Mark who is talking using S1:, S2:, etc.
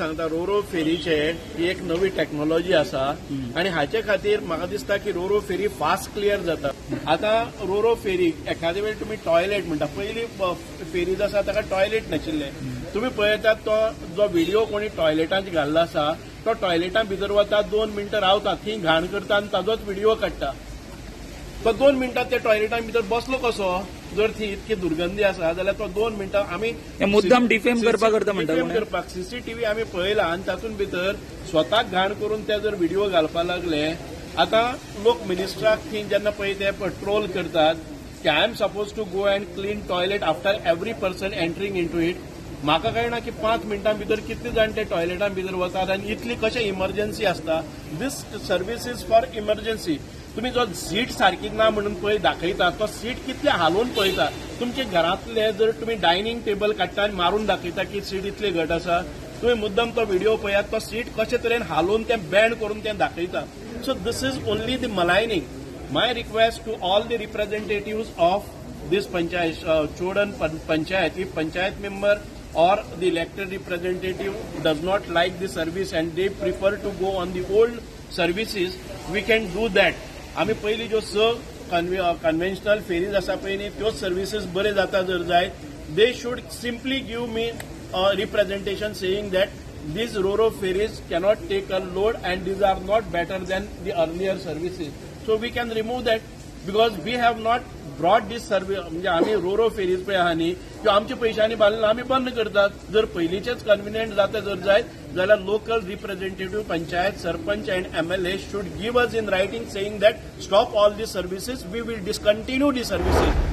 S1: सांगता, रोरो फेरीचे ही एक नवी टॅक्नॉलॉजी आसा आनी हाचे खातीर म्हाका दिसता की रोरो फेरी फास्ट क्लियर जाता. आतां रोरो फेरी एखादे वेळ तुमी टॉयलेट म्हणटा, पयली फेरीज आसा ताका टॉयलेट नाशिल्ले. तुमी पळयतात, तो जो व्हिडिओ कोणी टॉयलेटांत घाल्लो आसा, तो टॉयलेटां भितर वता, 2 मिनटां रावता, थंय घाण करता आनी ताजोच व्हिडिओ काडटा. तो 2 मिनटां त्या टॉयलेटां भितर बसलो कसो? जर थंय इतकी दुर्गंधी आसा जाल्यार तो 2 मिनटां आमी
S2: हे मुद्दाम defame करपाक करता म्हणटा
S1: Defame
S2: कोणी?
S1: करपाक. सीसीटीव्ही आमी पळयला आनी तातूंत भितर स्वताक घाण करून ते जर व्हिडिओ घालपाक लागले, आतां लोक मिनिस्टराक थंय जेन्ना पळय ते ट्रोल करतात की I am suppose to go and clean toilet after every person entering into it. म्हाका कळना की 5 मिनटां भितर कितले जाण ते टॉयलेटां भितर वतात आनी इतली कशें इमर्जन्सी आसता. This service is for emergency. तुमी जो सीट सारकी ना म्हणून पळय दाखयता, तो सीट कितले हालोवन पळयता. तुमचे घरांतले जर तुमी डायनिंग टेबल काडटा आनी मारून दाखयता की सीट इतली घट आसा, तुमी मुद्दम तो व्हिडिओ पळयात, तो सीट कशे तरेन हालोवन तें बँड करून तें दाखयता. So this is only the maligning. My request to all the representative of this panchayat, Chodan panchayat, if panchayat member or the elected representative does not like the service and they prefer to go on the old services, we can do that. आमी पयलीं ज्यो स conventional fairies आसा पळय न्ही, त्योच services बरे जाता जर जाय, they should simply give me a representation saying that these Roro ferries cannot take a load and these are not better than the earlier services. So we can remove that because we have not brought this service. म्हणजे आमी रोरो fairies पळय आहा न्ही, त्यो आमच्या पयशांनी बांदले, आमी बंद करतात. जर पयलींचेच कन्विनियंट जाता जर जायत जाल्यार local representative, panchayat, sarpanch and MLA should give us in writing saying that stop all the services, we will discontinue the services.